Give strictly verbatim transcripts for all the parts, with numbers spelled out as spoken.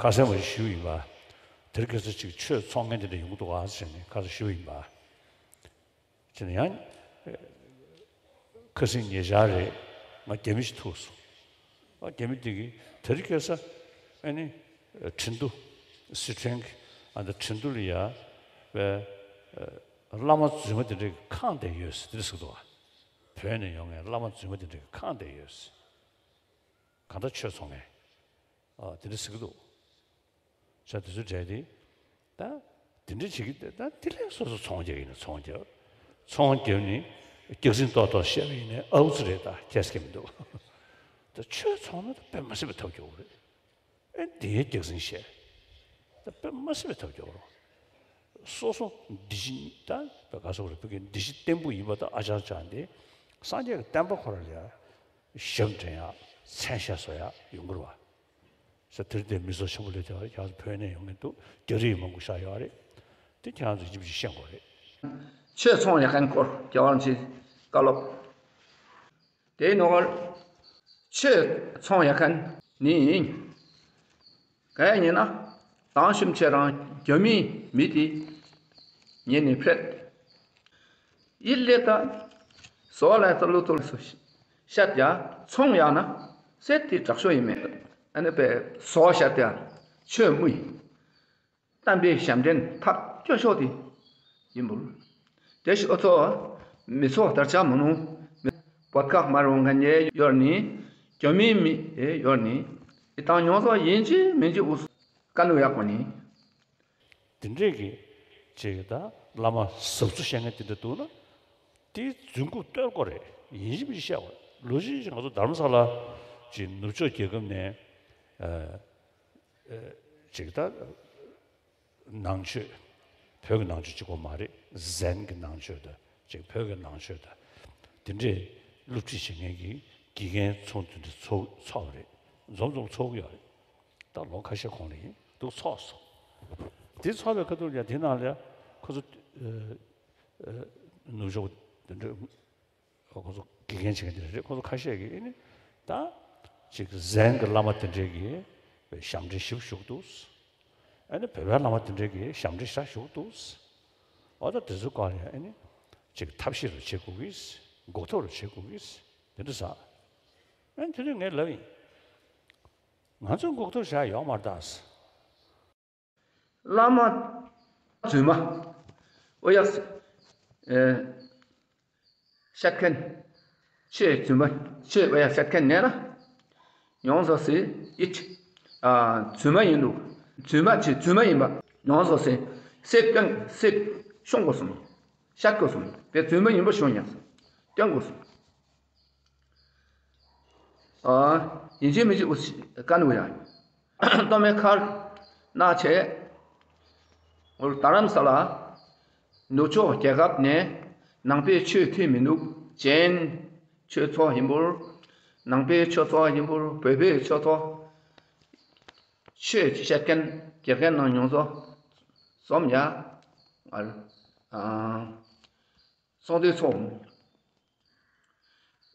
ཁ་སང་མ་ཞུས་ཡིན་པ། དེར་ཁ་སང་ཅིག་ཆོས་ཚོགས་མཁན་དེ་འདྲ་ཡོང་གི་འདུག་ཨ་ཟེར་ནས་ཁ་སང་ཞུས་ཡིན་པ། ཅེས་ནས་ཡང་། ཁ་སང་ཉེ་ཆར་རེད། ང་རྒྱ་མི་ཞིག་ཐུག་སོང་། ཨ་རྒྱ་མི་དེ་གིས་དེ་རིང་ཁ་སང་ཨ་ནི་ཁྲིན་ཏུ། སི་ཁྲོན་གྱི་ཨ་ད་ཁྲིན་ཏུ་ལ་ཡ་བའི་བླ་མ་རྫུན་མ་དེ་འདྲའི་ཁང་བསྡད་ཡོད་ཟེར་དེ་འདྲ་ཟེར་གི་འདུག་བ། བོད་ནས་ཡོང་མཁན་བླ་མ་རྫུན་མ་དེ་འདྲའི་ཁང་བསྡད་ཡོད་ཟེར། གང་ལྟར་ཆོས་ཚོགས་མཁན། ཨ་དེ་འདྲ་ཟེར་གི་འདུག་ས་དེ་ཚོ་གྲས་དེ། ད་དེ་འདྲ་བྱེད་ཀྱི་ད་དེ་ལས་སོ་སོ་ཚོང་རྒྱག་ཡིན་ན་ཚོང་རྒྱག་ཚོང་རྒྱབ་ནས་སྐྱག་རྫུན་ཏོག་ཏོག་བཤད་པ་ཡིན་ན་ཨའུ་ཚུ་རེད། ད་ཁྱད་སྐྱེ་མི་འདུག་ད་ཆོས་ཚོང་ན་ད་དཔེ་མ་སྲིད་པའི་ཐབས་སྐྱོ་བོ་རེད། ཨེ་དེའི་སྐྱག་རྫུན་བཤད། ད་དཔེ་མ་སྲིད་པའི་ཐབས་སྐྱོ་བོ་རེད། སོ་སོ་འདི་ཤི་ད་དཔེ་ག་སོགས་རེད། བོད་ཀྱི་འདི་ཤི་བརྟན་པོ་ཡིན་པ་ད་ཨ་ཅང་ཅང་དེ་སངས་རྒྱས་ཀྱི་བསྟན་པ་ཁོ་ར་ལ་ཡ་ཞབས་འདྲེན་ཡག་མཚན་ཤས་བཟོ་ཡག་ཡོང་གི་རེད་བ། ས་དེར་དེ་མི་ཚོགས་ཆེན་པོ་སླེབས་བསྡད་པ་རེད། ཁྱེད་རང་ཚོ་བོད་ནས་ཡོང་མཁན་འདུག་རྒྱ་རིགས་མང་པོ་ཤར་ཡོད་རེད། དེ་ཁྱེད་རང་ཚོ་ཡིན་གཅིག་མིན་གཅིག་ཤེས་དགོས་རེད། ཆོས་ཚོང་ཡག་མཁན་སྐོར་རྒྱལ་བ་རིན་པོ་ཆེས་བཀའ་སློབ། དེའི་ནང་ཆོས་ཚོང་ཡག་མཁན་ནི་ག་ཡིན་ན་དང་ཤུམ་ཆེ་རང་རྒྱ་མིའི་མི་དེ་ཉེ་ནས་ཕྲད། ཡིད་ལས་ད་བཟོ་ལ་ད་ལུ་ཐུར་སུ་ཤ་རྒྱ་ཚོང་ཡག་ན་སེ་དེ་དྲག་ཤོས་ཡིན་མེད། ཨ་ནི་པའི་བཟོ་ཤ་རྒྱ་ཆོས་མུ་ཡིན། བསྟན་པའི་ཞབས་འདྲེན་ཐབས་སྐྱོ་ཤོས་དེ་ཡིན་པུར། དེ་ཞིག་ཨོ་ཚོ་མི་ཚོ་དར་ཆ་མ་ནུ་བོད་ཁག་མར་འོང་མཁན་ཡེ་ཡོར་ནི་རྒྱ་མིའི་མི་ཡེ་ཡོར་ནི་ཨི་དང་ཉོ་ཚོ་ཡིན་གཅིག་མིན་གཅིག་ཨུ་ཀ་ནུ་ཡག་པོ་ནི། དེ་འདྲས་ཀྱི་ཅིག་ད་བླ་མ་ཟབ་ཚུལ་བཤད་མཁན་དེ་འདྲ་འདུག་ན། དེའི་རྫུན་རྐུབ་བརྟོལ་དགོས་རེད། ཡིན་གཅིག་མིན་གཅིག་བཤད་དགོས་རེད། ལོ་གཅིག་ཅིག་ང་ཚོ་རྡ་རམ་ས་ལ་ཅིག་ནུབ་ཕྱོགས་རྒྱལ་ཁབ་ནས་ཨ་ཨ་ཅིག་ད་ནང་ཆོས། བོད་ཀྱི་ནང་ཆོས་གཅིག་པོ་མ་རེད། ཟན་གྱི་ནང་ཆོས་དང་ཅིག་བོད་ཀྱི་ནང་ཆོས་དང་དེ་འདྲས་སློབ་ཁྲིད་བྱེད་མཁན་གྱི་དགེ་རྒན་ཚོགས་འདུ་འདི་ཚོགས་ཚོགས་པ་རེད། འཛོམས་འཛོམས་ཚོགས་ཀྱི་ཡོད་རེད། ད་ལོ་ཁ་ཤས་གོང་ལ་ཡིན་འདུག་ཚོགས་སོང་། དེ་ཚོགས་པའི་ཁ་ཐུག་ལ་ཡང་དེ་ནང་ལ་ཁོ་ཚོ་ཨ་ཨ་ནུབ་ཕྱོགས་དེ་འདྲ་ཁོ་ཚོ་དགེ་རྒན་བྱེད་མཁན་དེ་འདྲ་རེད། ཁོ་ཚོ་ཁ་ཤས་ཀྱིས་ཨེ་ནི་ད་ཅིག་ཟན་གྱི་བླ་མ་དེ་འདྲས་ཀྱིས་ཞབས་འདྲེན་ཞིབ་ཞུགས་འདུག་ཨེ་ནི་བོད་པའི་བླ་མ་དེ་འདྲས་ཀྱིས་ཞབས་འདྲེན་ཤ་ཞུགས་འདུག་འོ་ད་དེ་ཚོ་སྐོར་ལ་ཡང་ཨེ་ནི་ཅིག་ཐབས་ཤེས་རུ་བྱེད་དགོས་ཀྱི། འགོག་ཐབས་རུ་བྱེད་དགོས་ཀྱི། དེ་འདྲ་ཟེར། ཨེ་ནི་དེ་དུས་ངས་ལབ་ཡིན། ང་ཚོས་འགོག་ཐབས་བྱ་ཡག་ཡོག་མ་རེད་ད། བླ་མ་རྫུན་མ། ཨོ་ཡ། ཨེ། བཤད་མཁན། ཆོས་རྫུན་མ། ཆོས་ཨོ་ཡ་བཤད་མཁན་ནས་ན། ཡོངས་སུ་ཟེར་ཡིད། ཨ། རྫུན་མ་ཡིན་འདུག་རྫུན་མ་ཆོས་རྫུན་མ་ཡིན་པ་ཡོངས་སུ་ཟེར། སེ་སྟོན་སེ་ཤོང་དགོས་སོང་། བཤད་དགོས་སོང་། དེ་རྫུན་མ་ཡིན་པ་ཤོང་ཡང་སྟོན་དགོས་སོང་། ཨ། ཡིན་གཅིག་མིན་གཅིག་ཨུ་ཀ་ནུ་ཡ། སྟོད་སྨད་མཁར་ནག་ཆེ། འོ་རྡ་རམ་ས་ལ། ནུབ་ཕྱོགས་རྒྱལ་ཁབ་ནས་ནང་པའི་ཆོས་ཐོན་མི་འདུག་རྒྱན་ཆོས་ཚོགས་ཡིན་པུར། ནང་པའི་ཆོས་ཚོགས་ཡིན་པུར་བོད་པའི་ཆོས་ཚོགས། ཆོས་བཤད་མཁན་དགེ་རྒན་ནང་ཉུང་ཚོ། སོམ་ཡ། ཨ། སོང་དུས་ཚོགས།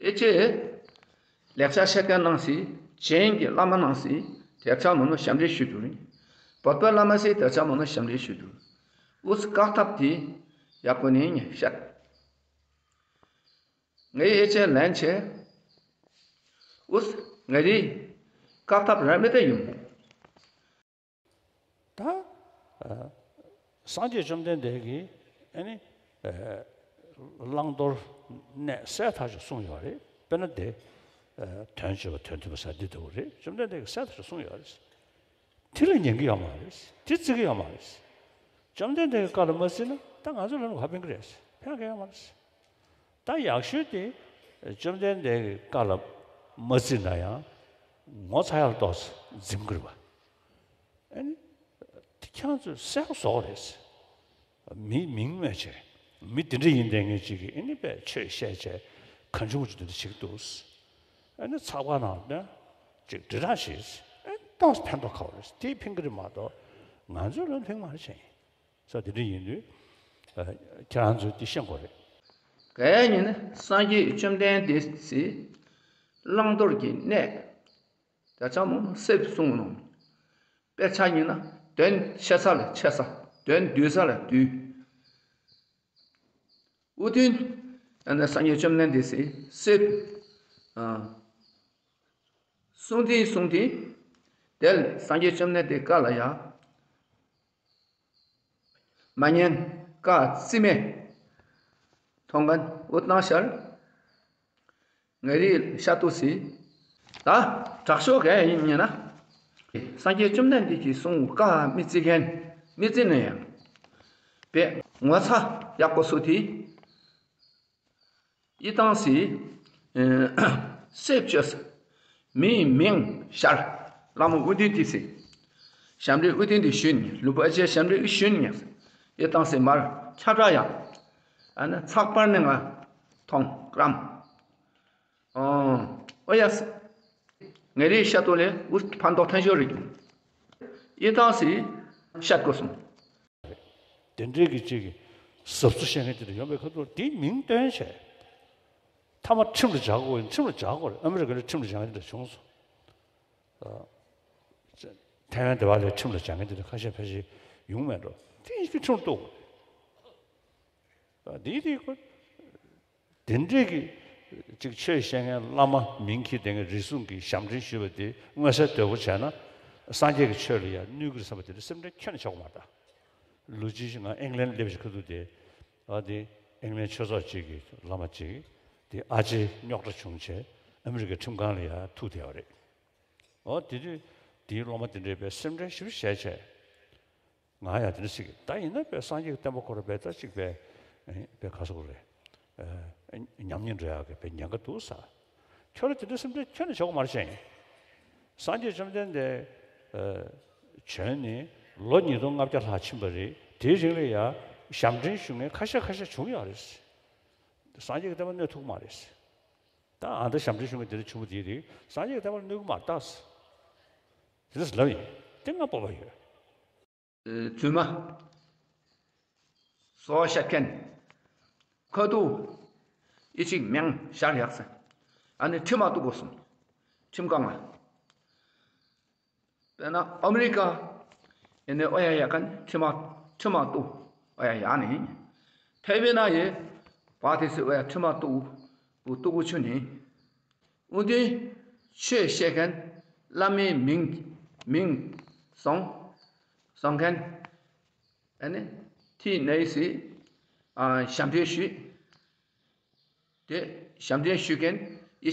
ཨེ་ཅེ། ལེགས་ཆ་ཤེས་མཁན་ནང་སི། ཅན་གྱི་བླ་མ་ནང་སི། དེ་ཆ་མོ་ནོ་ཞབས་འདྲེན་ཞུ་རྒྱུ་རེད། བོད་པའི་བླ་མ་སི་དེ་ཆ་མོ་ནོ་ཞབས་འདྲེན་ཞུ་རྒྱུ། ཨུ་ཙི་བཀག་ཐབས་དེ་ཡག་པོ་ནས་ངས་བཤད། ངས་ཨེ་ཅེ་ལན་བྱས། ཨུ་ཙི་ང་རི་བཀག་ཐབས་ར་མེད་དེ་ཡིན། ད། ཨ། སངས་རྒྱས་བཅོམ་ལྡན་འདས་ཀྱིས་ཨ་ནི། ཨ། བླང་དོར་གནས་གསལ་ཐག་ཆོད་གསུངས་ཡོད་རེད། དཔེར་ན་དེ། ཨ། དོན་སྤྱོད་པ་དོན་མཐུན་པ་ཟེར་འདི་ལྟ་བུ་རེད། བཅོམ་ལྡན་འདས་ཀྱིས་གསལ་ཐག་ཆོད་གསུངས་ཡོད་རེད། དེ་ལ་ཉན་གྱི་ཡོད་མ་རེད། དེ་བརྩི་གི་ཡོད་མ་རེད། བཅོམ་ལྡན་འདས་ཀྱི་བཀའ་ལ་མ་བརྩིས་ན་ད་ང་ཚོ་ལ་ནི་ག་ཕན་གི་རེད། ཕན་གི་ཡོད་མ་རེད། ད་ཡག་ཤོས་དེ་བཅོམ་ལྡན་འདས་ཀྱི་བཀའ་ལ་མ་བརྩིས་ན་ཡང་ངོ་ཚ་ཡག་ཏོག་ཙམ་འཛིན་དགོས་པ། ཨ་ནི། དེ་ཁྱེད་ཚོས་གསལ་པོ་བཟོ་དགོས་རེད། མི་མིང་སྨོས་བྱས། མི་དེ་འདྲ་ཡིན་དེ་ངས་ཅིག་གིས་ཨ་ནི་པས་ཆོས་བཤད་བྱས་གང་བྱུང་བྱུང་དེ་འདྲ་བྱེད་ཀྱི་འདུག་ཨ་ནི་ཚགས་པར་ནང་ནས་ཅིག་དྲིལ་བསྒྲགས་བྱས། ཨ་ནི་ཏོག་ཙམ་ཕན་ཐོགས་ཁ་བ་རེད། དེས་ཕན་གྱི་རེད་མ་གཏོགས་ང་ཚོའི་ལོན་ཕན་མ་རེད་བྱས་ཡིན། ས་དེ་འདྲ་ཡིན་དུས། ཨ། ཁྱེད་རང་ཚོས་དེ་ཤེས་དགོས་རེད། ག་ཡ་ཉིན་ནི་སངས་རྒྱས་བཅོམ་ལྡན་འདས་སི་བླང་དོར་གྱི་གནས། ད་ཆ་མོ་སེབ་གསུངས་ནོ། དཔེར་ཆ་ཡིན་ན་དོན་ཆེ་ས་ལ་ཆེ་ས། དོན་བསྡུས་ས་ལ་བསྡུས། ཨུ་ཐུན་ཨ་ནི་སངས་རྒྱས་བཅོམ་ལྡན་འདས་སི་སེ་ཨ་གསུང་ཐིང་གསུང་ཐིང་། དེ་ལ་སངས་རྒྱས་བཅོམ་ལྡན་འདས་བཀའ་ལ་ཡ་མ་ཉན། བཀའ་བརྩི་མེད་མཐོང་མཁན་འུ་ཏང་ཤར། ངེ་རི་ཤ་ཏུ་སི། ད་དྲག་ཤོས་ག་ཡིན་ཉེ་ན། སངས་རྒྱས་བཅོམ་ལྡན་འདས་ཀྱིས་གསུངས་བཀའ་མི་བརྩི་མཁན། མི་བརྩི་ནས་ཡང་པས་ངོ་ཚ་ཡག་པོ་སུ་དེ། ཨི་ཏང་སི། སེ་བཅོས་མིའི་མིང་ཤར། བླ་མ་ཨུ་ཏུན་ཏི་སི། ཞབས་འདྲེན་ཨུ་ཏུན་ཏི་ཞུན། ལུས་པོ་ཨ་ཅེ་ཞབས་འདྲེན་ཨུ་ཞུན་ཉག། ཨི་ཏང་སི་མར་ཁྱབ་བསྒྲགས་ཡང་། ཨ་ནི་ཚགས་པར་ནས་ང་མཐོང་བཀྲམ། ཨོ་ཡ། ངེ་རི་ཤ་ཏོ་ལེ་འུ་ཕན་ཐོགས་ཐན་ཤོར་རིག། ཨི་ཏང་སི་ཤ་ཏོ་སོང་། དེ་འདྲའི་གི་ཅིག་གི་ཟབ་སུ་བཤད་མཁན་དེ་འདྲ་ཡོང་པའི་ཁ་ཐུག་དེའི་མིང་བཏོན་བྱས། མཐའ་མ་ཁྲིམས་ལ་འཇགས་དགོས་ཡིན། ཁྲིམས་ལ་འཇགས་དགོས་རེད། ཨ་མི་རི་ཀ་ལ་ཁྲིམས་ལ་འཇགས་མཁན་དེ་འདྲ་བྱུང་སོང་། ཐའེ་ཝན་དེ་བ་ལ་ཁྲིམས་ལ་འཇགས་མཁན་དེ་འདྲ་ཁ་ཤས་ཕལ་ཆེར་ཡོང་མེད་འགྲོ། དེ་ཡིན་ཁྲིམས་ལ་གཏུག་དགོས། དེའི་དེའི་ཁོ། དེ་འདྲས་ཀྱི་ཅིག་ཆོས་བཤད་མཁན་བླ་མ་མིང་འཁྱེར་དེ་ངས་རེ་ཟུང་གིས་ཞབས་འདྲེན་ཞུས་པ་དེ་མངོན་གསལ་དོད་པོ་བྱས་ན། སངས་རྒྱས་ཀྱི་ཆོས་ལ་ཡང་གནོད་ཀྱི་རེད་བསམ་པ་དེ་འདྲ་སེམས་ཁྲལ་ཁྱོན་ནས་བྱེད་དགོས་མ་རེད་ད། ལོ་རྒྱུས་ཤིག་ང་ཨིང་ལན་སླེབས་ཤིག་ཁ་ཐུག་དེ། ཨ་དེ་ཨིང་ལན་ཆོས་ཚོགས་གཅིག་གི་བླ་མ་གཅིག་དེ་ཨ་ཅེ་རྙོག་དྲ་བྱུང་བྱས་ཨ་མི་རི་ཀའི་ཁྲིམས་ཁང་ལ་ཡང་ཐུག་བསྡད་པ་རེད། ཨོ་དེ་དུས་དེའི་སློབ་མ་དེ་འདྲས་པས་སེམས་ཁྲལ་ཞེ་པོ་བྱས་བྱས། ང་ཡང་དེ་འདྲ་ཞིག་ད་ཡིན་ན་པས་སངས་རྒྱས་ཀྱི་བསྟན་པ་ཁོ་ར་པས་ད་ཅིག་པས་པས་ག་སོག་རེད། ཉམས་ཉེས་འགྲོ་ཡག་གི་པས་ཉེན་ཁ་འདུག་ས། ཁྱོད་ར་དེ་འདྲ་སེམས་ཁྲལ་ཁྱོན་ནས་བྱེད་དགོས་མ་རེད་ཅེས། སངས་རྒྱས་བཅོམ་ལྡན་འདས་བྱོན་ནས་ལོ་ཉིས་སྟོང་ལྔ་བརྒྱ་ལྷག་ཕྱིན་པ་རེད། དེའི་རིང་ལ་ཡང་ཞབས་འདྲེན་ཞུ་མཁན་ཁ་ཤས་ཁ་ཤས་བྱུང་ཡོད་རེད། སངས་རྒྱས་ཀྱི་བསྟན་པ་གནོད་ཐུབ་མ་རེད། ད་ཨ་མདའ་ཞབས་འདྲེན་ཞུ་མཁན་དེ་འདྲ་བྱུང་བ་དེའི་རིང་སངས་རྒྱས་ཀྱི་བསྟན་པ་ལ་གནོད་གི་མ་རེད་ད། དེ་འདྲ་ལབ་ཡིན། དེ་ང་སྤོབས་པ་ཡོད། རྫུན་མ། སོ་བཤད་མཁན། ཁ་ཐུག་ཨི་ཅིག་མིང་ཤར་ཡག་ཟེར། ཨ་ནི་ཁྲིམས་མ་གཏུག་དགོས་སོང་། ཁྲིམས་ཁང་ང་། དཔེར་ན་ཨ་མི་རི་ཀ་ཡིན་ནའི་ཨོ་ཡ་ཡ་གན་ཁྲིམས་མ་ཁྲིམས་མ་གཏུག་ཨོ་ཡ་ཡ་ནི། ཐའེ་ཝན་ན་ཡི་བ་དེ་སི་ཨོ་ཡ་ཁྲིམས་མ་གཏུག་གཏུག་གོ་ཆུ་ནི། ཨུ་དུ་ཆོས་བཤད་མཁན་བླ་མའི་མིང་མིང་སོང་སོང་མཁན། ཨ་ནི་ཐི་ནེ་སི་ཨ་ཞབས་འདྲེན་ཞུས། དེ་ཞབས་འདྲེན་ཞུ་མཁན་ཡི་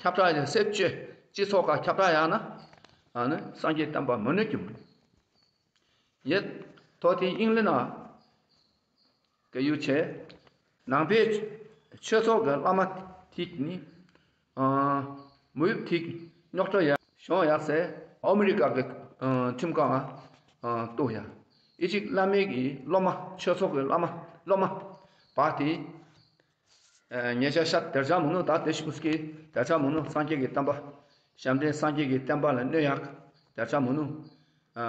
ཁྱབ་བསྒྲགས་ཡང་སེབ་བཅོས་སྤྱི་ཚོགས་ཁག་ཁྱབ་བསྒྲགས་ཡང་ན་ཨ་ནི་སངས་རྒྱས་བསྟན་པ་མི་གནོད་རྒྱུ་མ་རེད། ཡེད་ཐོ་དེ་ཨིང་ལི་ན་ག་ཡུ་ཆེ། ནང་པའི་ཆོས་ཚོགས་ཀྱི་བླ་མ་ཐིག་ནི། མུ་ཡུབ་ཐིག་རྙོག་དྲ་ཡ་བྱུང་ཡག་སེ་ཨོ་མི་རི་ཀ་གི་ཁྲིམས་ཁང་ང་གཏུག་ཡ། ཨི་ཅིག་བླ་མའི་གི་སློབ་མ་ཆོས་ཚོགས་ཀྱི་བླ་མ་སློབ་མ་བ་དེ། ཉེ་ཆར་ཤ་དེར་ཆ་མུ་ནུ་ད་དེ་ཤི་མུ་སི་ཀི་དེར་ཆ་མུ་ནུ་སངས་རྒྱས་ཀྱི་བསྟན་པ། ཞབས་འདྲེན་སངས་རྒྱས་ཀྱི་བསྟན་པ་ལ་གནོད་ཡག་དེར་ཆ་མུ་ནུ། ཨ་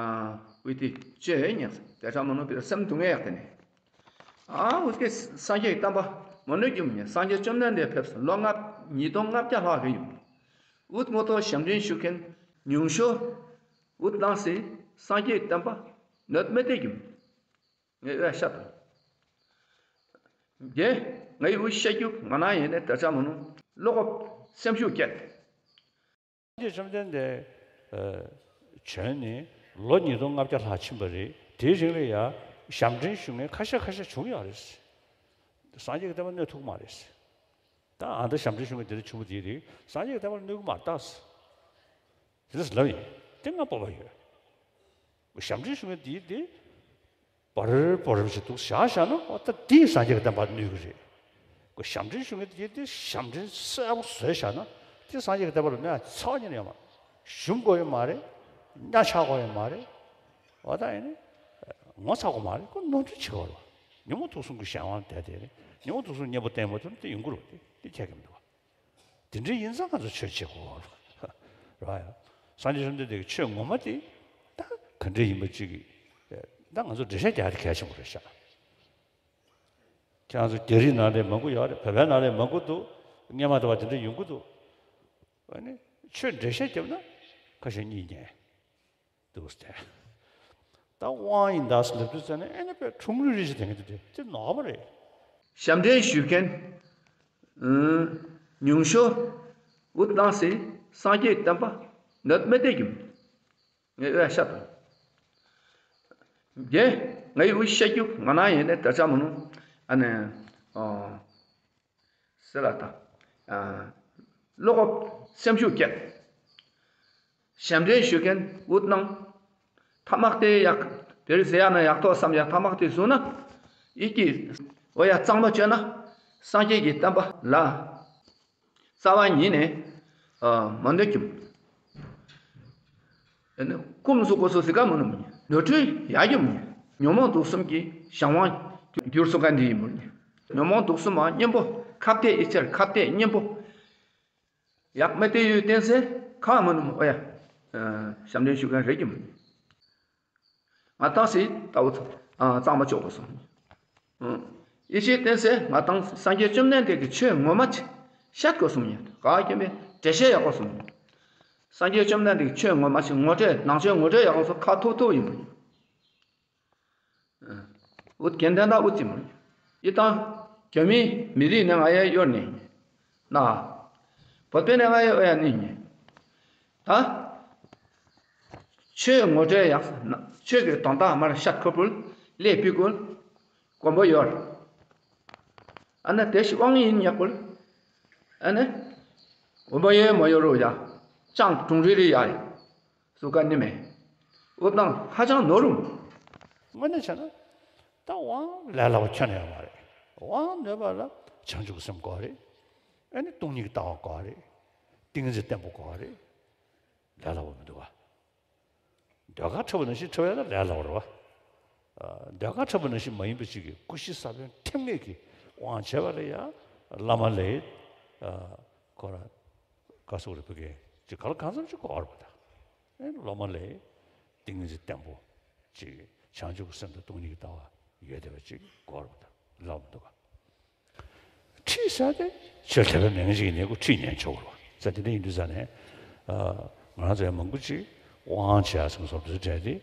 ཝི་ཏི་ཅེ་ཉག་དེ་ཆ་མོ་ནོ་པི་སེམས་སྡུག་བསྔལ་ཡག་དེ་ནས། ཨ་ཝི་ཀེ་སངས་རྒྱས་ཀྱི་བསྟན་པ་མོ་ནོ་རྒྱུ་མི་ཉན། སངས་རྒྱས་བཅོམ་ལྡན་འདས་ཕེབས་སོང་ལོ་ལྔ་ཉིས་སྟོང་ལྔ་བརྒྱ་ལྷག་གི་ཡིན། ཨུད་ངོ་ཐོག་ཞབས་འདྲེན་ཞུ་མཁན་ཉུང་ཤོས་ཨུད་ནང་སི་སངས་རྒྱས་ཀྱི་བསྟན་པ་གནོད་མི་བདེ་རྒྱུ་ངས་ཨོ་ཡ་ཤ་དང་། རྒྱན་ངའི་ཨུད་ཤ་རྒྱུ་ང་ན་ཡིན་ནས་དེ་ཆ་མོ་ནོ་བློ་ཁོག་སེམས་ཤུགས་བསྐྱེད། སངས་རྒྱས་བཅོམ་ལྡན་འདས་ཨ་བྱོན་ནས་ལོ་ཉིས་སྟོང་ལྔ་བརྒྱ་ལྷག་ཕྱིན་པ་རེད། དེའི་རིང་ལ་ཡང་ཞབས་འདྲེན་ཞུ་མཁན་ཁ་ཤས་ཁ་ཤས་བྱུང་ཡོད་རེད། སངས་རྒྱས་ཀྱི་བསྟན་པ་གནོད་ཐུབ་མ་རེད། ད་ཨ་མདའ་ཞབས་འདྲེན་ཞུ་མཁན་དེ་འདྲ་བྱུང་བ་དེའི་རིང་སངས་རྒྱས་ཀྱི་བསྟན་པ་ལ་གནོད་ཀྱི་མ་རེད་ད། དེ་འདྲ་ལབ་ཡིན། དེ་ང་སྤོབས་པ་ཡོད། ཞབས་འདྲེན་ཞུ་མཁན་དེའི་དེ། བར་བར་ཞིག་འདུག་བཞག་བཞག་ན་ཨོ་ད་འདིས་སངས་རྒྱས་ཀྱི་བསྟན་པ་གནོད་ཀྱི་རེད། ཁོ་ཞབས་འདྲེན་ཞུ་མཁན་དེ་དེ་ཞབས་འདྲེན་གསལ་པོ་བཟོས་བཞག་ན་དེ་སངས་རྒྱས་ཀྱི་བསྟན་པ་ལ་གནོད་ཡ་ཚ་བ་ཉིད་ནས་ཡོད་མ་རེད། ཞུམ་དགོས་ཡོད་མ་རེད། གཉའ་ཆག་དགོས་ཡོད་མ་རེད། ཨོ་ད་ཡིན་ནི་ངོ་ཚ་དགོས་མ་རེད། ཁོ་ནོར་འཁྲུལ་བྱེད་དགོས་རེད་བ། ཉོན་མོངས་དུག་གསུམ་གྱི་གཞན་དབང་དེ་དེ་རེད། ཉོན་མོངས་དུག་གསུམ་གཉེན་པོ་བསྟེན་མ་ཐུབ་ན་དེ་ཡོང་གི་རེད་བ། དེ་དེ་ཁྱད་གི་མི་འདུག་བ། དེ་འདྲའི་ཡིན་ཙང་ང་ཚོ་ཆོས་བྱེད་དགོས་རེད་བ། སངས་རྒྱས་བཅོམ་ལྡན་འདས་ཀྱི་ཆོས་ངོ་མ་དེ་ད་ག་འདྲ་ཡིན་པ་ཅིག་གི་ད་ང་ཚོ་འགྲེལ་བཤད་རྒྱག་ཡ་དེ་གལ་ཆེན་པོ་རེད་ཤག་ཁྱེད་རང་ཚོ་རྒྱ་རིགས་ནང་ལ་མང་པོ་ཡོད་རེད། བོད་པའི་ནང་ལ་མང་པོ་འདུག་སྔོན་མ་དེ་བ་དེ་འདྲ་ཡོང་གི་འདུག་ཨ་ནི་ཆོས་འགྲེལ་བཤད་བརྒྱབ་ན་ཁ་ཤས་གཉིས་ཉན། འདུག་སྟེ། ད་དབང་ཡིན་ད་ཟེར་ལབ་དུས་ཙ་ནས་ཨེ་ནི་པའི་ཁྲུང་རུས་རེ་ཞིག་དེང་གི་དུས་དེ་དེ་ནོར་བ་རེད། ཞབས་འདྲེན་ཞུ་མཁན། ཨུམ། ཉུང་ཤོས། འུ་ཏང་སི་སངས་རྒྱས་བསྟན་པ་ནད་མི་བདེ་གི། ངས་ཨོ་ཡ་ཤ་དང་། རྒྱན། ངའི་འུ་ཤ་རྒྱུ་ང་ན་ཡིན་ནས་ད་ཆ་མི་ནུ། ཨ་ནི། ཨོ། ཟེར་ལ་དང་། ཨ། བློ་སྒོ་སེམས་ཤུགས་བསྐྱེད། ཞབས་འདྲེན་ཞུ་མཁན་འུ་ཏང་། ཐ་མག་དེ་ཡག་དེར་ཟེར་ཡ་ན་ཡག་ཐོག་བསམ་ཡ་ཐ་མག་དེ་བཟུང་ན། ཡིད་ཀྱིས་འོ་ཡ་གཙང་མ་བཅོས་ན། སངས་རྒྱས་ཀྱི་བསྟན་པ་ལ། རྩ་བ་ཉིད་ནས། ཨ། མ་འདོད་ཀྱི། ཨ་ནི་ཀུན་སློང་གོ་སོ་སི་ཀ་མ་ནུ་མི་ཉན། ནོར་འཁྲུལ་ཡག་གི་མི་ཉན། ཉོན་མོངས་དུག་གསུམ་གྱི་གཞན་དབང་འགྱུར་སོ་ཀ་འདི་ཡིན་མི་ཉན། ཉོན་མོངས་དུག་གསུམ་མ་གཉེན་པོ་ཁ་གཏད་ཡིད་ཆེར་ཁ་གཏད་གཉེན་པོ། ཡག་མི་དེ་ཡོད་བསྟན་སེ་ཁ་མ་ནུ་མི་ཨོ་ཡ། ཨ། ཞབས་འདྲེན་ཞུ་མཁན་རེད་ཀྱི་མི་ཉན། ང་ཏང་སི་ལྟ་བུ་ཚོ། ཨ། གཙང་མ་ལྕོགས་པ་སོང་། ཨ། ཡེ་ཤེས་བསྟན་སེ་ང་ཏང་སངས་རྒྱས་བཅོམ་ལྡན་འདས་ཀྱི་ཆོས་ངོ་མ་ཅིག་བཤད་དགོས་སོང་ཡ། ག་གེ་མེ་འགྲེལ་བཤད་ཡག་པོ་སོང་། སངས་རྒྱས་བཅོམ་ལྡན་འདས་ཀྱི་ཆོས་ངོ་མ་ཅིག་ངོ་སྤྲོད་ནང་ཆོས་ངོ་སྤྲོད་ཡག་པོ་སོང་ཁ་ཐུག་ཐུག་ཡིན་པ་ཡིན། ཨ། འུ་དགེ་ལྡན་དག་འུ་ཅི་མ་ཡི་དང་། རྒྱ་མི་མི་རིགས་ནས་ང་ཡ་གཡོར་ནས་ན། བོད་པའི་ནས་ང་ཡ་ཨོ་ཡ་ནི་ཉེ། ད། ཆོས་ངོ་སྤྲོད་ཡག་ན་ཆོས་ཀྱི་དོན་དག་མར་ཤ་ཁོ་པུལ་ལས་ཕི་ཀུལ་མགོན་པོ་ཡོད། ཨ་ན་དེ་ཞི་དབང་ཡིན་ཉག་པུལ། ཨ་ནི། འོ་མ་ཡོད་མ་ཡོད་རུ་ཡ། ཅང་གྲུང་རི་རི་ཡ་ཡ། སུ་ག་ནི་མེད། འུ་དང་ཧ་ཅང་ནོར་རུང་། དངོས་གནས་བྱས་ན། ད་དབང་ལས་སླ་བོ་ཁྱོན་ནས་ཡོད་མ་རེད། དབང་ནོད་པ་ལ་བྱང་ཆུབ་ཀྱི་སེམས་དགོས་རེད། ཨ་ནི་སྟོང་ཉིད་ཀྱི་ལྟ་བ་དགོས་རེད། ཏིང་ངེ་འཛིན་བརྟན་པོ་དགོས་རེད། ལས་སླ་བོ་མི་འདུག་བ། ཟློས་གར་འཁྲབ་པ་ནང་བཞིན་འཁྲབ་ཡ་ད་ལས་སླ་བོ་རེད་བ། ཟློས་གར་འཁྲབ་པ་ནང་བཞིན་མ་ཡིན་པ་ཅིག་གིས་ཀུ་ཤི་ས་བོན་ཐེམ་ངེས་ཀྱི་དབང་བྱས་པ་ལ་ཡ། བླ་མ་ལས། ཁོ་ར། བཀའ་སོགས་རེ་བུ་གས་ཅིག་ག་ལ་གང་འཚམ་ཅིག་གོ་བར་བ་ད། ཨེ་སློབ་མ་ལས། ཏིང་ངེ་འཛིན་བརྟན་པོ། ཅིག་བྱང་ཆུབ་ཀྱི་སེམས་དང་སྟོང་ཉིད་ཀྱི་ལྟ་བ་ཡོད་བསྡད་པ་ཅིག་གོ་བར་བ་ད་ལབ་འདུག་ག་ཁྲིད་ས་དེ་ཆོས་དད་པ་མེད་མཁན་ཞིག་ཡིན་ནའི་ཁོ་ཁྲིད་ཉན་ཆོག་གི་རེད་བ། ས་དེ་འདྲ་ཡིན་དུས་ས་ནས། ང་རང་ཚོ་ཡང་མང་པོ་ཅིག་དབང་བྱས་ཡ་སོང་སོང་དུས་གྲས་དེ་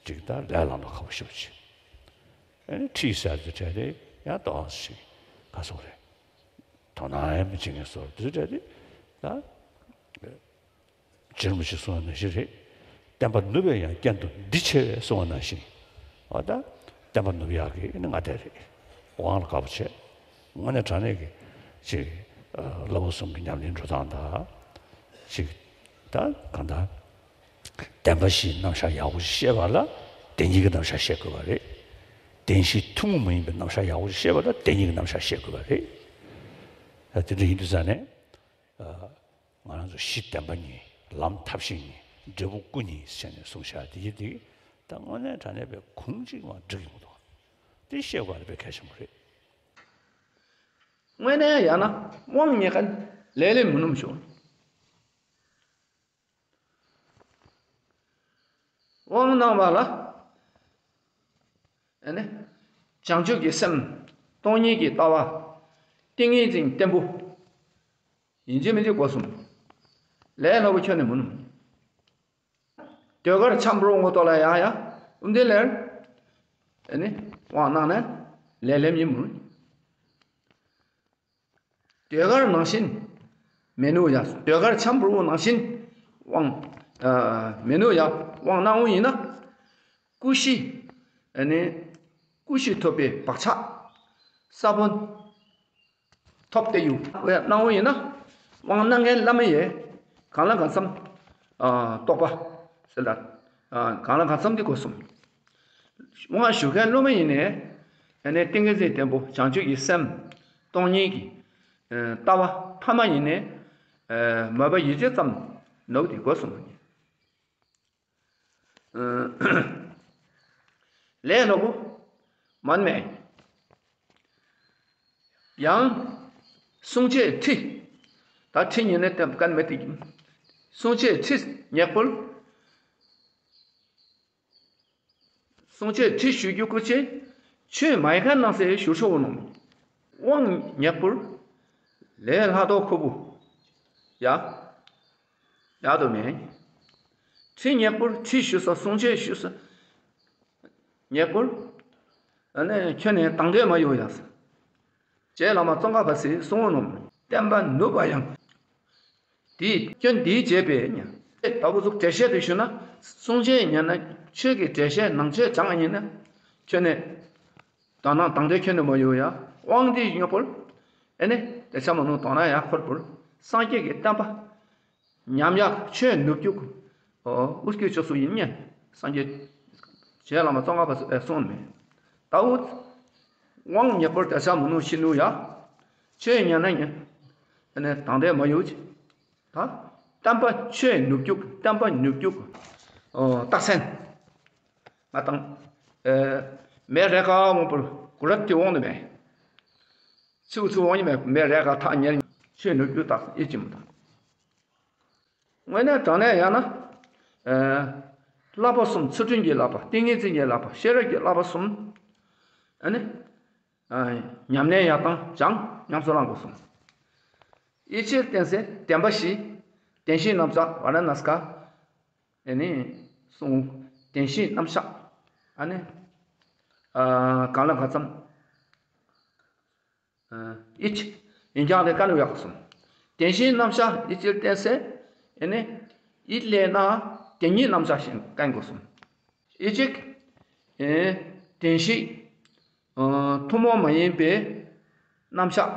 ཅིག་ད་ལས་བླང་དོ་ཁག་པོ་ཞེ་པོ་ཅིག་ཨེ་ནི་ཁྲིད་ས་དེ་གྲས་དེ་ཡང་ཏོག་ཙམ་ཞིག་ག་སོང་རེད། དོ་སྣང་ཡང་མི་བྱེད་མཁན་སོགས་དུས་གྲས་དེ་ད། རྗེ་རིན་པོ་ཆེས་གསུངས་པ་ནང་བཞིན་རེད། བསྟན་པ་ནུབ་པའི་ཡང་རྐྱེན་དུ་འདི་ཆེ་བས་གསུངས་པ་ནང་བཞིན། འོ་ད། བསྟན་པ་ནུབ་ཡག་གི་ནི་ང་དེ་རེད། དབང་ལ་དགའ་པོ་བྱས། དངོས་གནས་དྲང་གནས་ཀྱི་ཅིག་བླ་བོ་གསུམ་གྱི་ཉམས་ལེན་འགྲོ་སྟངས་དང་། ཅིག་ད་གང་ལྟར། བདེན་པ་བཞིའི་རྣམ་གཞག་ཡག་པོ་ཞིག་ཤེས་པ་ལ་བདེན་གཉིས་ཀྱི་རྣམ་གཞག་ཤེས་དགོས་པ་རེད། བདེན་བཞིའི་ཐུན་མོང་མ་ཡིན་པའི་རྣམ་གཞག་ཡག་པོ་ཞིག་ཤེས་པ་ལ་བདེན་གཉིས་ཀྱི་རྣམ་གཞག་ཤེས་དགོས་པ་རེད། ད་དེ་འདྲ་ཡིན་དུས་ཙང་ནས། ང་རང་ཚོ་གཞི་བདེན་པ་གཉིས། ལམ་ཐབས་ཤེས་གཉིས། འབྲས་བུ་སྐུ་གཉིས་ཟེར་ནས་གསུངས་བཞག་དེ་ཡི་དེ་ད་དངོས་གནས་དྲང་གནས་པའི་གུང་གཅིག་མ་འགྲིག་ཡོང་འདུག་དེ་ཤེས་དགོས་པ་དཔེ་གལ་ཆེན་པོ་རེད། དངོས་གནས་ཡང་ན་དབང་ཉེ་ཁ་ལས་ལས་མི་ནུམ་བྱུང་། དབང་གནང་བ་ལ། ཨ་ནི། བྱང་ཆུབ་ཀྱི་སེམས། སྟོང་ཉིད་ཀྱི་ལྟ་བ། ཏིང་ངེ་འཛིན་བརྟན་པོ། ཡིན་གཅིག་མིན་གཅིག་སྒོ་གསུམ། ལས་སླ་པོ་ཁྱོན་ནས་མི་ནུམ། ཟློས་གར་འཆམ་པོ་ངོ་ཐོག་ལ་ཡང་ཡང་འུམ་དེ་ལེར། ཨ་ནི། དབང་གནང་ནས་ལས་ལེམ་ཡིན་མོད། ཟློས་གར་ནང་བཞིན་མེད་ནུ་ཡ། ཟློས་གར་འཆམ་པོ་ནང་བཞིན་དབང་། ཨ། མེད་ནུ་ཡ། དབང་གནང་བ་ཡིན་ན། ཀུ་ཤི། ཨ་ནི། ཀུ་ཤི་ཐོབ་པའི་བག་ཆགས། ས་བོན། ཐོབ་སྟེ་ཡུ། ཨོ་ཡ་གནང་བ་ཡིན་ན། དབང་གནང་མཁན་བླ་མ་ཡིས། གང་ལ་གང་འཚམ། ཨ། རྟོགས་པ། ཟེར་ལ། ཨ། གང་ལ་གང་འཚམ་དེ་གོ་གསུམ། དབང་ཞུ་མཁན་སློབ་མ་ཡིན་ནའི། ཨ་ནི་ཏིང་ངེ་འཛིན་བརྟན་པོ་བྱང་ཆུབ་ཀྱི་སེམས། སྟོང་ཉིད་ཀྱི། ཨ། ལྟ་བ་ཐ་མ་ཡིན་ནའི། ཨ། མོས་པ་ཡིད་ཆེས་ཙམ་ནོར་དེ་གོ་གསུམ། ཨ། ལས་སླ་པོ་མན་མེད། ཡང་། གསུང་ཆོས་ཁྲི། ད་ཁྲི་ཉིན་ནས་བསྟན་པ་ཀན་མེད་དེ། གསུང་ཆོས་ཁྲི་ཉེག་པོར། གསུང་ཆོས་ཁྲི་ཞུ་རྒྱུ་སྐུ་ཆེ། ཆོས་མ་ཡི་ཁ་ནང་སེ་ཞུ་ཆོག་གོ་ནོ། དབང་ཉེག་པོར། ལས་སླ་དོ་ཁོ་བོ། ཡ། ཡ་དོ་མེད། ཁྲི་ཉེ་པོར་ཁྲི་ཞུ་ས་གསུང་ཆོས་ཞུ་ས་ཉེ་པོར། ཨ་ནི་ཁྱོད་ནི་དང་འདོད་མ་ཡོང་ཡ། རྗེ་བླ་མ་ཙོང་ཁ་པ་སིས་གསུངས་ནོ། བསྟན་པ་ནུབ་པ་ཡང་། དེའི་སྐྱོན་འདིའི་རྗེས་པས་ཉ། ད་བུ་ཟུག་འགྲེལ་བཤད་དུ་ཞུ་ན། གསུང་ཆོས་ཉན་ན་ཆོས་ཀྱི་འགྲེལ་བཤད་ནང་ཆོས་སྦྱང་ཡིན་ན། ཁྱོད་ནི། དོ་སྣང་དང་འདོད་ཁྱོན་ནས་མ་ཡོང་ཡ། དབང་འདི་ཉོ་བོར། ཨེ་ནི་དེ་ཆ་མ་ནུ་དོ་སྣང་ཡ་འཁོར་བོར། སངས་རྒྱས་ཀྱི་བསྟན་པ། ཉམས་ཡག་ཆོས་ནུབ་རྒྱུག་ཨོ་ཨུ་སྐྱོ་ཆོ་སུ་ཡིན་ཉན། སངས་རྒྱས། རྗེ་བླ་མ་ཙོང་ཁ་པ་སུ་ཨེ་གསུངས་མེད། ད་འུ། དབང་ཉེ་པོར་དེ་ཆ་མ་ནུ་ཤི་ནུ་ཡ། ཆོས་ཉན་ན་ཉན། ཨེ་ནི་དང་འདོད་མ་ཡོང་ཅི། ད། བསྟན་པ་ཆོས་ནུབ་རྒྱུག་བསྟན་པ་ནུབ་རྒྱུག་ཨོ་རྟགས་མཚན། ང་དང་། ཨེ། མེ་རེ་ཁ་འོང་པོར་གུ་རབ་ཀྱི་འོང་ནི་མེད། ཚིའུ་ཚུ་འོང་ནི་མེད་མེ་རེ་ཁ་ཐག་ཉེར་ཆོས་ནུབ་རྒྱུག་རྟགས་ཨེ་ཅི་མི་དང་། དངོས་གནས་དྲང་གནས་ཡང་ན། ཨེ། བསླབ་པ་གསུམ་ཚུལ་ཁྲིམས་ཀྱི་བསླབ་པ་ཏིང་ངེ་འཛིན་གྱི་བསླབ་པ་ཤེས་རབ་ཀྱི་བསླབ་པ་གསུམ། ཨ་ནི། ཨ། ཉམས་ལེན་ཡག་དང་སྦྱང་ཉམས་སུ་བླང་དགོས་གསུངས། ཡིད་ཆེས་བརྟེན་སའི་བདེན་པ་བཞི། བདེན་བཞིའི་རྣམ་གཞག་ཝཱ་ར་ཎཱ་སི་ཀ་ཨ་ནི། གསུང་། བདེན་བཞིའི་རྣམ་གཞག་ཨ་ནི། ཨ། གང་ལ་གང་འཚམ། ཨ། ཡིད་ཆེས། ཡིན་ཀྱང་དེ་དཀའ་ལས་ཡག་གསུངས། བདེན་བཞིའི་རྣམ་གཞག་ཡིད་ཆེས་བརྟེན་སའི། ཨ་ནི། ཡིད་ལས་ན། བདེན་གཉིས་རྣམ་གཞག་བཞིན་བསྟན་དགོས་གསུངས། ཡིད་ཆེས། ཨེ། བདེན་བཞི། ཨ། ཐུན་མོང་མ་ཡིན་པའི་རྣམ་གཞག་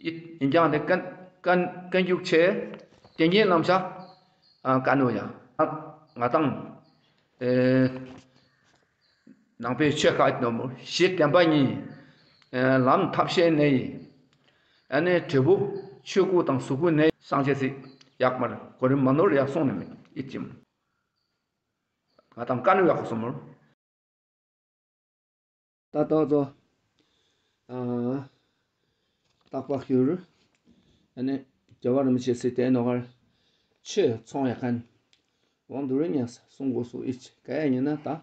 ཡིད། ཡིན་ཀྱང་དེ་ཀན་ཀན་ཀན་རྒྱུག་ཆེ། དེ་ཉིད་རྣམ་གཞག་ཨ། ཀ་ནོ་ཡ། ང་དང་། ཨེ། ནང་པའི་ཆོས་ཁག་ནོ་མོ་གཞི་བདེན་པ་གཉིས། ཨེ། ལམ་ཐབས་ཤེས་ནས། ཨ་ནི་འབྲས་བུ་ཆོས་སྐུ་དང་གཟུགས་སྐུ་ནས་སངས་རྒྱས་སྲིད་ཡག་མར་གོ་རིམ་མ་ནོར་ཡག་སོང་ནས་མེད་ཨིད་ཅིམ། ང་དང་ཀ་ནོ་ཡག་སོང་མོ། ད་ལྟ་ཚོ། ཨ། རྟག་པར་གྱུར། ཨ་ནི། རྒྱལ་བ་རིན་པོ་ཆེ་སྲིད་དེ་ནོ་གར། ཆོས་ཚོང་ཡག་མཁན། ཝང་དུ་རི་ཉན་གསུང་དགོས་སུ་ཨིད་ག་ཡ་ཉིན་ན་ད།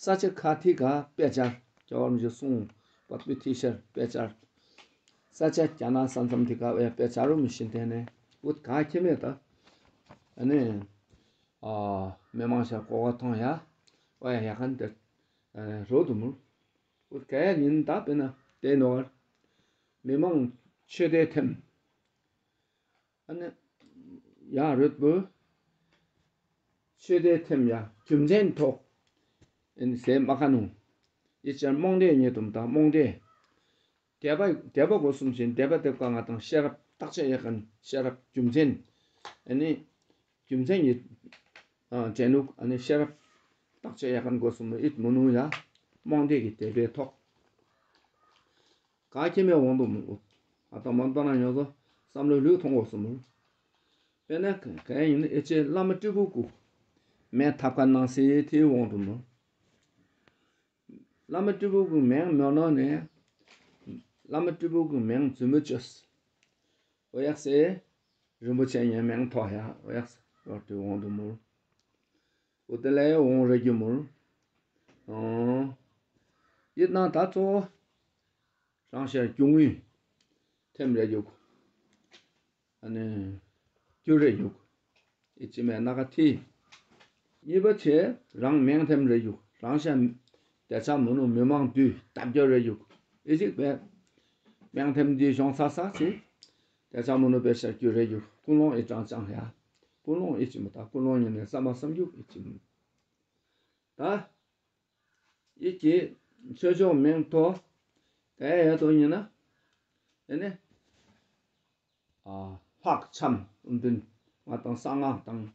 ས་ཆ་ཁ་ཐི་ག་དཔེ་ཆ། རྒྱལ་བ་རིན་པོ་ཆེ་གསུང་། པ་པི་ཐི་ཤར་དཔེ་ཆ། ས་ཆ་རྒྱ་ནག་ས་མཚམས་ཐི་ག་བའི་དཔེ་ཆ་རུ་མི་ཤིན་དེ་ནས་འུད་ག་ཁྱེ་མེད་ད། ཨ་ནི། ཨ། མི་མང་ཤ་གོ་བ་ཐོང་ཡ། ཨོ་ཡ་ཡ་ཁན་དེ། ཨ། རོ་དུ་མུར། ཨོ་ག་ཡ་ཉིན་ད་དཔེ་ན་དེ་ནོར། མི་མང་ཆོས་དད་ཐེམ། ཨ་ནི། ཡ་རོད་པོ། ཆོས་དད་ཐེམ་ཡ་རྒྱུ་མཚན་ཐོག་ཨ་ནི་ཟེ་མ་ཁ་ནུ། ཡི་ཅར་རྨོངས་དད་ཉེ་དུམ་དང་རྨོངས་དད། དད་པ་དད་པ་སྒོ་གསུམ་བཞིན་དད་པ་དད་པ་ང་དང་ཤེས་རབ་བརྟག་དཔྱད་ཡག་གན་ཤེས་རབ་རྒྱུ་མཚན། ཨ་ནི། རྒྱུ་མཚན་ཉིད། ཨ། དྲན་ལུགས་ཨ་ནི་ཤེས་རབ་བརྟག་དཔྱད་ཡག་གན་སྒོ་གསུམ་ཨིད་མུ་ནུ་ཡ། རྨོངས་དད་ཀྱི་དད་པའི་ཐོག་ག་ཁྱེ་མེ་འོང་དུ་མུ། ཨ་ཏ་མ་ཏ་ན་ཉོ་ཚོ་བསམ་བློ་ལུས་ཐོང་དགོས་སུ་མུ། དཔེར་ན་ག་ཡིན་ཨེ་ཅེ་བླ་མ་སྤྲུལ་སྐུ་གུ། མེ་ཐབ་ཁ་ནང་སེ་ཐེའུ་འོང་དུ་མུ། བླ་མ་སྤྲུལ་སྐུ་གུ་མེང་མེ་ནོ་ནེ། བླ་མ་སྤྲུལ་སྐུ་གུ་མེང་ཛུ་མུ་ཅོས། འོ་ཡག་སེ། རིན་པོ་ཆེ་ཉེ་མེང་ཐོ་ཡ་འོ་ཡག་སེ་རོ་ཏེ་འོང་དུ་མུ། འོ་དེ་ལས་འོང་རེ་རྒྱུ་མུ། ཨོ། ཡིད་ན་ད་ཚོ། རང་ཤར་རྒྱུ་དངུལ། ཐེམ་རེ་རྒྱུག་ཨ་ནི། རྒྱུ་རེ་རྒྱུག་ཨི་ཅི་མེ་ན་ཁ་ཐི། གཉིས་པ་ཆེ་རང་མེང་ཐེམ་རེ་རྒྱུག་རང་ཤ། དེ་ཆ་མུ་ནུ་མི་མང་དུས་སྟབས་རྒྱ་རེ་རྒྱུག་ཨི་ཅིག་པེ། མེང་ཐེམ་དུས་ཤོང་ས་ས་ཆེ། དེ་ཆ་མུ་ནུ་པེ་ཤ་རྒྱུ་རེ་རྒྱུག་ཀུན་སློང་ཨི་ཅང་ཅང་ཡ། ཀུན་སློང་ཨི་ཅི་མི་ད་ཀུན་སློང་ཉིན་ནས་བསམ་པ་བསམ་རྒྱུག་ཨི་ཅི་མི། ད། ཡིད་ཀྱི་ཆོས་མཆོག་མིང་ཐོ། ག་ཡ་ཐོ་ཡིན་ན། ཨེ་ནི། ཨ། ལྷག་འཆམ་ཨུམ་དུན་ང་དང་གསང་སྔགས་དང་།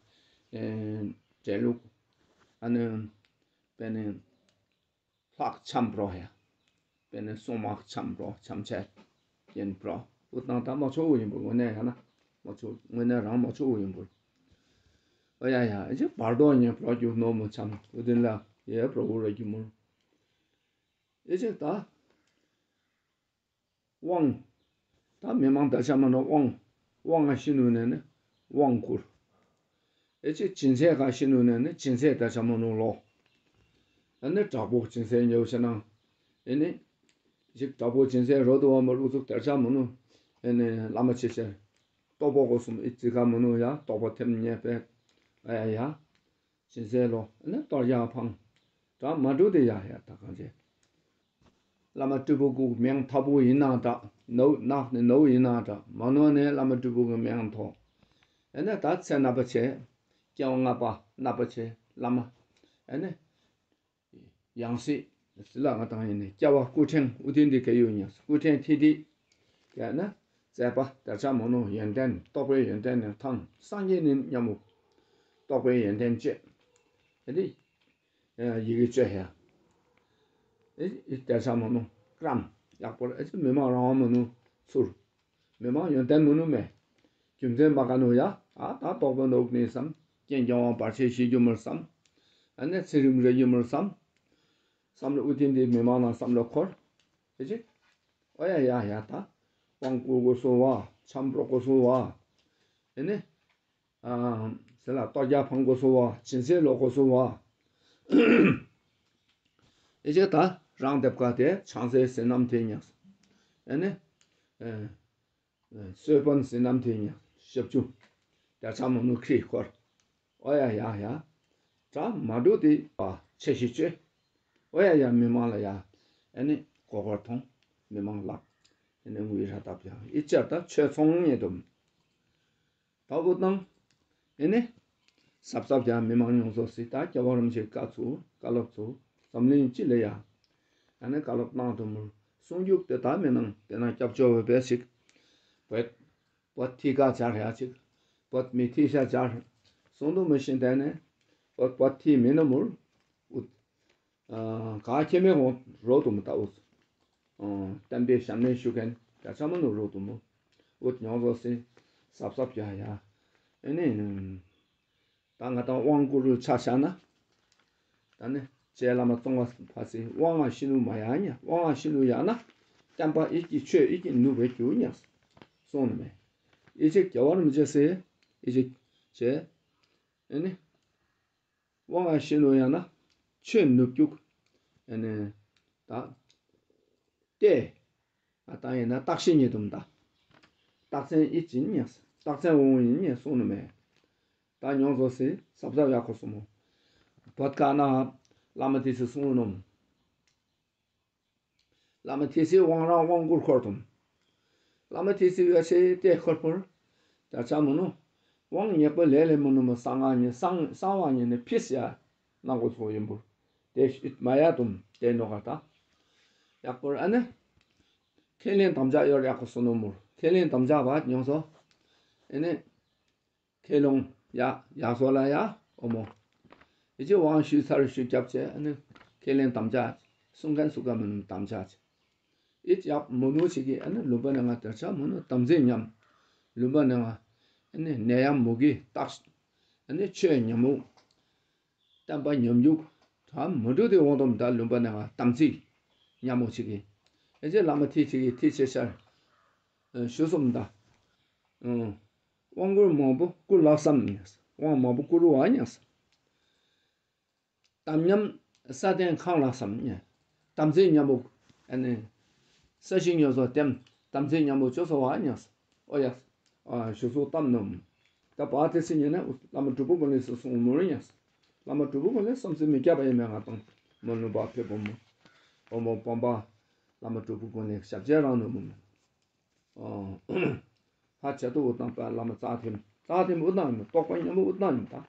ཨེ། འབྲེལ་ལུགས། ཨ་ནི། པེ་ནི། ལྷག་འཆམ་འགྲོ་ཡ། པེ་ནི་སྲུང་མ་འཆམ་འགྲོ་འཆམ་ཆེ། ཡིན་འགྲོ། ཨུ་དང་ད་མ་ཆོག་ཡིན་པོ་དངོས་གནས་ཡ་ན། མ་ཆོག་དངོས་གནས་རང་མ་ཆོག་ཡིན་པོ། ཨ་ཡ་ཡ་ཨེ་ཅི་བར་དོ་ཉེ་པྲོ་རྒྱུ་ནོ་མོ་འཆམ་ཨུ་དུན་ལ་ཡེ་པྲོ་བུ་ར་རྒྱུ་མུར། ཨེ་ཅི་ད། དབང་། ད་མི་མང་ད་ཆ་མ་ནོ་དབང་། དབང་ང་ཤི་ནུ་ནས་ནི་དབང་བསྐུར། ཨེ་ཅི་སྦྱིན་སྲེག་ག་ཤི་ནུ་ནས་ནི་སྦྱིན་སྲེག་ད་ཆ་མ་ནོ་ལོ། ཨ་ནི་དྲག་པོ་སྦྱིན་སྲེག་ཉེ་བོ་ཆ་ན། ཨེ་ནི། ཅིག་དྲག་པོ་སྦྱིན་སྲེག་རོ་དུ་བ་མ་ལུག་ཚུགས་དར་ཆ་མ་ནུ། ཨེ་ནི་བླ་མ་ཆེ་ཆེར། རྟོགས་པ་སྒོ་གསུམ་ཨི་ཙི་ཁ་མ་ནུ་ཡ་རྟོགས་པ་ཐེམ་ཉེ་པས། ཨ་ཡ་ཡ། སྦྱིན་སྲེག་ལོ། ཨ་ནི་གཏོར་རྒྱག་འཕང་། ད་མ་འགྲོ་དེ་ཡ་ཡ་ད་གང་བྱེད། བླ་མ་སྤྲུལ་སྐུ་གི་མིང་ཐོབ་པོ་ཡིན་ན་འདྲ། ནོར་ནག་ནི་ནོར་ཡིན་ན་འདྲ། མ་ནོར་ནི་བླ་མ་སྤྲུལ་སྐུ་གི་མིང་ཐོབ། ཨ་ནི་ད་ཚེ་ནག་པ་བྱེད། སྐྱེ་བ་ལྔ་པ་ནག་པ་བྱེད། བླ་མ། ཨ་ནི། ཡང་སྲིད། ཟི་ལ་ང་དང་ཡིན་ནི་སྐྱེ་བ་སྐུ་ཕྲེང་དབུ་རྟེན་འདི་ག་ཡོད་ཉག་སྐུ་ཕྲེང་ཐིག་ཐིག་ཡང་ན། མཛད་པ་དར་ཆ་མོ་ནོ་ཡོན་ཏན་རྟོགས་པའི་ཡོན་ཏན་ནི་ཐང་སངས་རྒྱས་ནི་མཉམ་མོ། རྟོགས་པའི་ཡོན་ཏན་བཅས། ཨེ་འདི། ཡི་གེ་བཅས་ཡ། ཨེ་དར་ཆ་མོ་ནོ་བཀྲམ། ཡག་པོ་ཨེ་ཅི་མི་མང་རང་དབང་མོ་ནོ་ཚུར། མི་མང་ཡོན་ཏན་མོ་ནོ་མེ། རྒྱུ་མཚན་མ་ག་ནོ་ཡ། ཨ་ད་རྟོགས་པ་ནོག་ནི་བསམ། རྐྱེན་ཀྱང་བར་ཆད་ཞི་རྒྱུ་མོར་བསམ། ཨ་ནི་ཚེ་རིང་རེ་རྒྱུ་མོར་བསམ། བསམ་བློ་དབུ་རྟེན་འདི་མི་མང་ལ་བསམ་བློ་འཁོར། ཨེ་ཅི། ཨོ་ཡ་ཡ་ཡ་ད། དབང་བསྐུར་དགོས་སོ་བ། འཆམ་སྤྲོ་དགོས་སོ་བ། ཨེ་ནི། ཨ། ཟེར་ལ་གཏོར་རྒྱག་འཕང་དགོས་སོ་བ། སྦྱིན་སྲེག་ལོ་དགོས་སོ་བ། ཨེ་ཅི་ད། རང་སྡེབ་ཀ་དེ་ཆང་སའི་ཟིན་རྣམ་དེ་ཉག་ཨེ་ནི། ཨེ། གསོལ་དཔོན་ཟིན་རྣམ་དེ་ཉག་ཞབས་ཀྱུ། དར་ཆ་མོ་ནོ་ཁྲིད་འཁོར། ཨོ་ཡ་ཡ་ཡ། ད་མ་འགྲོ་དེ་པ་ཆེ་ཞིག་བཅོས། ཨོ་ཡ་ཡ་མི་མང་ལ་ཡ། ཨེ་ནི་གོ་གོར་ཐོང་། མི་མང་ལག་ཨེ་ནི་ངུའི་ར་བཏབ་ཡ་ཨི་ཅར་ད་ཆོས་ཚོང་ཉེ་དུམ། ད་འུ་དང་། ཨེ་ནི། སབ་སབ་ཡ་མི་མང་ཉུང་སོ་སི་ད་རྒྱལ་བ་རིན་པོ་ཆེ་བཀའ་ཚུ་བཀའ་སློབ་ཚུ་འཛམ་གླིང་སྤྱི་ལ་ཡ། ཨ་ནི་བཀའ་སློབ་གནང་དུ་མུར་གསུང་རྒྱུག་དེ་ད་མི་ནང་དེ་ན་སྐྱབས་བཅོལ་བའི་བས་ཤིག་བོད། བོད་ཐི་ཀ་སྦྱར་ཡ་ཅིག་བོད་མི་ཐི་ཤ་སྦྱར། གསུང་དུ་མི་ཤེས་དེ་ནས། བོད་བོད་ཐི་མི་ནི་མུར། འུ། ག་ཁྱེད་མེད་འོང་རོ་དུ་མི་ལྟ་འུ། བསྟན་པའི་ཞབས་ནས་ཞུ་མཁན་ག་ཆ་མ་ནུ་རོ་དུ་མུ། འུ་ཉོ་བཟོ་སི། སབ་སབ་ཡ་ཡ། ཨེ་ནི། ད་ང་དང་དབང་བསྐུར་རུ་ཆ་བཞག་ན། ད་ནི་རྗེ་བླ་མ་ཙོང་ཁ་པ་སི་དབང་ང་ཤི་ནུ་མ་ཡ་ཉ་དབང་ང་ཤི་ནུ་ཡ་ན། བསྟན་པ་ཨི་ཀྱི་ཆོས་ཨི་ཀྱི་ནུབ་བེ་རྒྱུ་ཉ། སོང་ནི་མེ། ཨི་ཅིག་རྒྱལ་བ་རིན་པོ་ཆེ་སི། ཨི་ཅིག་བྱས། ཨེ་ནི། དབང་ང་ཤི་ནུ་ཡ་ན། ཆོས་ནུབ་རྒྱུག་ཨེ་ནི། ད། ཏེ། ཨ་ད་ཡིན་ན་རྟགས་ཤེས་ཉིད་དུ་མ་ད། རྟགས་མཚན་ཨི་ཅིན་ཉ། རྟགས་མཚན་འོང་ཡིན་ཉ་སོང་ནི་མེ། ད་ཉོང་བཟོ་སི་སབ་སབ་ཡག་ཁོ་སོ་མོ། བོད་ཀ་ན། བླ་མ་ཏི་སི་གསུང་ནོམ། བླ་མ་ཏི་སི་དབང་རང་དབང་བསྐུར་འཁོར་དུམ། བླ་མ་ཏི་སི་ཡོད་ཆེ་ཏེ་འཁོར་པོར། དར་ཆ་མོ་ནུ། དབང་ཉེག་པོ་ལས་ལས་མོ་ནུ་མོ་གསང་སྔགས་ཉིད་གསང་གསང་བ་ཉིད་ནི་ཕིས་ཡ། ནང་གོ་ཚོ་ཡིན་པུར། དེ་ཤིད་མ་ཡ་དུམ་དེ་ནོ་ག་ད། ཡག་པོར་ཨ་ནི། ཁས་ལེན་དམ་བཅའ་ཡོར་ཡག་པོ་སོ་ནོ་མུར། ཁས་ལེན་དམ་བཅའ་བ་ཉོང་སོ། ཨེ་ནི། ཁས་ལོང་ཡ་ཡ་སོ་ལ་ཡ་ཨོ་མོ། ཨི་ཅི་དབང་ཞུས་ཚར་ཞུ་རྒྱབ་བྱས་ཨ་ནི། ཁས་ལེན་དམ་བཅའ། གསུང་མཁན་སུ་ག་མི་ནུ་དམ་བཅའ་བྱས། ཨི་ཅི་ཡབ་མོ་ནུ་ཞིག་གིས་ཨ་ནི་ལུམ་པ་ནས་ང་དར་ཆ་མོ་ནུ་དམ་ཚིག་ཉམས། ལུམ་པ་ནས་ང་ཨ་ནི་ནད་ཡམས་མུ་གེ་རྟགས། ཨ་ནི་ཆོས་ཉམས་མུ། བསྟན་པ་ཉམས་རྒྱུག་ད་མི་འགྲོ་དེ་འོང་དོམ་ད་ལུམ་པ་ནས་ང་དམ་ཚིག་ཉམས་མོ་ཆེ་གི། ཨེ་ཅེ་བླ་མ་ཐི་ཆེ་གི་ཐི་ཆེ་ཤར། ཞུ་སོམ་ད། དབང་བསྐུར་མང་པོ་བསྐུར་ལགས་སམ། དབང་མང་པོ་བསྐུར་བ་ཉག་སམ། དམ་ཉམས་ས་སྟེང་ཁང་ལགས་སམ། དམ་ཚིག་ཉམས་པོ། ཨ་ནི། ས་ཞིང་ཉོ་སོ་ལྟེམ། དམ་ཚིག་ཉམས་པོ་ཅོ་སོ་བ་ཉག་སམ། ཨོ་ཡ། ཞུ་སོ་གཏམ་ནོམ། ད་བ་དེ་སི་ཉེ་ན་བླ་མ་སྒྲུབ་པོ་གོ་ལེ་སི་སོང་མོ་རེ་ཉག་སམ། བླ་མ་སྒྲུབ་པོ་གོ་ལེ་སོམ་སི་མི་སྐྱ་བ་ཡེ་མེ་ང་དང་མོ་ལུ་བ་ཕེ་བོ་མོ། ཨོ་མོ་པོམ་པ། བླ་མ་སྒྲུབ་པོ་གོ་ལེ་ཞབས་རྗེས་རང་ནོ་མོ། ཧ་ཆེ་ཏོ་འུ་དང་པ་བླ་མ་རྩ་ཐེམ། རྩ་ཐེམ་འུ་དང་ཡིན་རྟོགས་པ་མཉམ་པོ་འུ་དང་ཡིན་ད།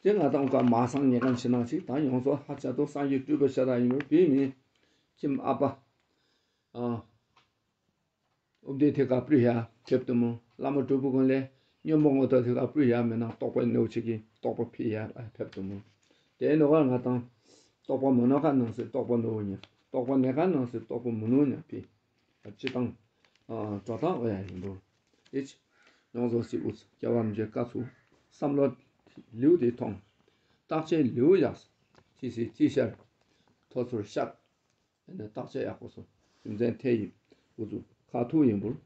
དེ་ང་དང་ཀ་མ་སང་ཉེ་གང་ཕྱི་ནང་ཞིག་ད་ཡོང་སོ་ཧ་ཆེ་ཏོ་སངས་རྒྱས་སྤྲུལ་པ་ཤ་དག་ཡིན་པར་བི་མི། ཁྱིམ་ཨ་པ། ཨུབ་དེ་ཐེ་ཀ་པྲི་ཡ་ཕེབས་ཏུ་མོ། བླ་མ་སྒྲུབ་པོ་གོ་ལེ་སྨྱོན་པོ་ངོ་ཐོ་ཐེ་ཀ་པྲི་ཡ་མེ་ནང་རྟོགས་པ་ནོ་ཆེ་གི་རྟོགས་པ་ཕི་ཡ་ཕེབས་ཏུ་མོ། དེ་ནོ་ག་ང་དང་རྟོགས་པ་མོ་ནོ་ཁ་ནང་སི་རྟོགས་པ་ནོ་ཉ་རྟོགས་པ་ནེ་ཁ་ནང་སི་རྟོགས་པ་མོ་ནོ་ཉ་ཕི། སྤྱི་དང་། འགྲོ་སྟངས་ཨོ་ཡ་ཡིན་འདུག་ཨེ་ཅི། ཡོངས་རྫོགས་སི་འུ་ཚོ་རྒྱལ་བ་རིན་པོ་ཆེའི་བཀའ་ཚུ་བསམ་བློ་ལེའུ་དེ་ཐོང་། བརྟག་དཔྱད་ལེའུ་ཡག་ཅི་སི་ཅི་ཤར། ཐོ་ཚུར་ཤར། ཨ་ནི་བརྟག་དཔྱད་ཡག་པོ་སོ་རྒྱུ་མཚན་ཐེ་ཡིན་འུ་ཚོ་ཁ་ཐུག་ཡིན་པུར་